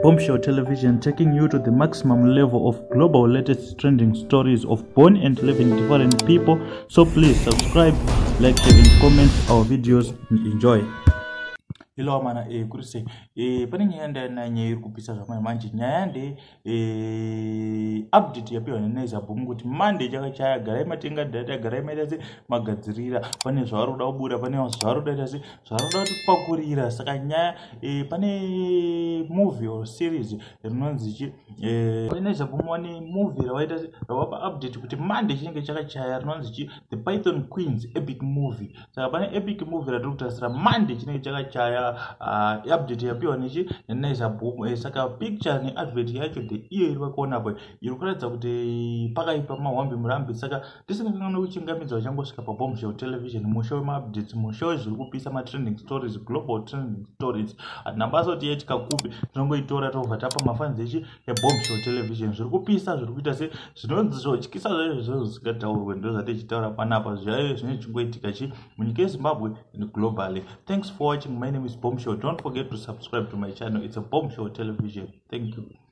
Bombshell Television, taking you to the maximum level of global latest trending stories of born and living different people. So please subscribe, like, share and comment our videos and enjoy. Hello mana, kuri sei? Pane nyaya ndayanayo, nyaya iri kupisa zvamai manje. Nyaya nde update yapiwa neNaiza Boom kuti Monday chakachaya. Garai matenga data, garai maita se magadzirira. Pane zvavari kuda kubuda, pane zvavari kuda ita se zvavari kuda kutipakurira. Saka nyaya, pane movie or series rinonzi chi Naiza Boom vane movie ravaita se ravapa update kuti Monday chinenge chakachaya, rinonzi chi The Python Queens epic movie. Saka pane epic movie ratiri kutarisira Monday, chinenge chakachaya. Update yapiwa nechi neNaiza Boom. Saka picture neadvert yacho the iyo iri vakuonapo iri kuratidza kuti pakaipa mahwambi murambi. Saka tisingakanganwi kuchingamidza vachangosvika paBombshell Television, musha wemaupdates, musha wezviri kupisa, matrending stories, global trending stories. Hatina basa kuti yetika kupi, tinongoitora tobva tapa mafans echi eBombshell Television zviri kupisa, zviri kuita se zvinonzi zvotyisa zvaizvo, zvozvo zvisingataurwe, ndo zvatichitaura panapa, zvaizvo zvinenge zvichingoitika chi munyika yeZimbabwe and globally. Thanks for watching. My name is Bombshell. Don't forget to subscribe to my channel. It's a Bombshell Television. Thank you.